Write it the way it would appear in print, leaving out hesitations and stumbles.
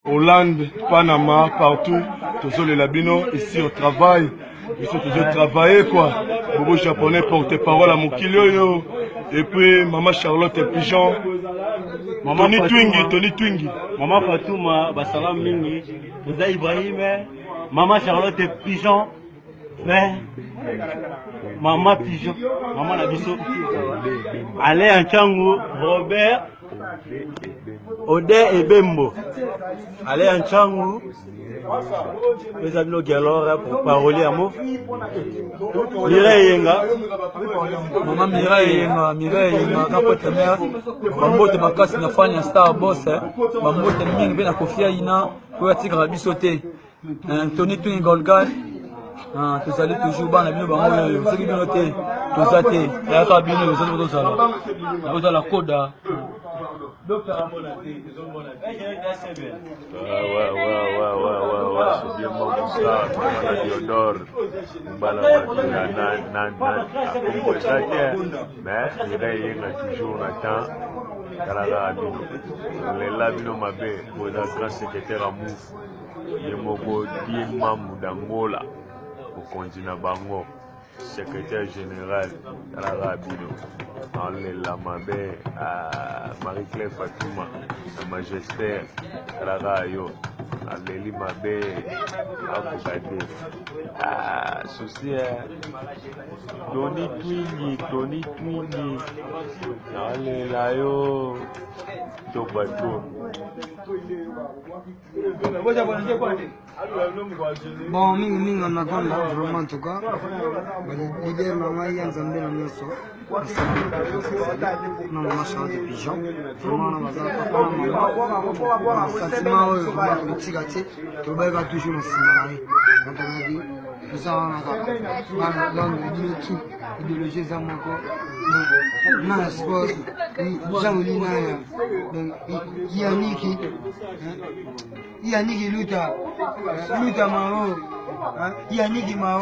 Hollande, Panama, partout, tozolela bino ici au travail. Biso tozo travailler quoi. Bobo japonais porte-parole à mokili oyo. Et puis maman Charlotte Pigeon. Maman Tony Fatouma. Twingi, Tony Twingi. Maman Fatouma, basalam mingi. Toza Ibrahim, Maman Charlotte Pigeon, frère. Maman Pigeon, maman na biso. Alain Nchangu, Robert Ode Ebembo. Alain Nchangu. Eza bino Gelor pour parolier ya mo. Mireille Yenga. Mama Mireille Yenga, Mireille Yenga, kapote mère, bambote makasi na fan ya Star Boss, eh. bambote mingi mpe na Kofi Aina oyo atikaka biso te. Eh, Tony Twin Golgan, ah, tozali toujours bana bino bango oyo, soki bino te toza te, eyaka bino ozali tozala, ozala koda. Ouais, ouais, ouais, ouais, ouais, ouais, ouais, c'est bien bon tout ça. Mama Diodore, Mbala Makila, na, na, na, akombo eza te, mais Mireille Yenga toujours na temps, tala kaka bino. Lela bino mabe, boza grand secrétaire ya Mouv, ye moko Die Mamu d'Angola, mokonzi na bango. Secrétaire général tala kaka bino naolela mabe ah, Marie Claire Fatuma na Magistère tala kaka yo naleli mabe akoka te ah, souci eh. Tony Twingi Tony Twingi naolela yo to bato. Bon, mingi mingi en attendant, vraiment en tout cas, leader na ngai ya Nzambe na nyonso, na mama Charlotte Pigeon, vraiment na baza papa na mama, sentiment oyo vraiment tokotika te, tobayaka toujours na nsima na ye, donc alobi toza wana kaka bana donc bino tout idéologie eza moko, donc na sport Jean Oli Naya, donc Yaniki. Yannick Luta, Luta Mao, Yannick Mao.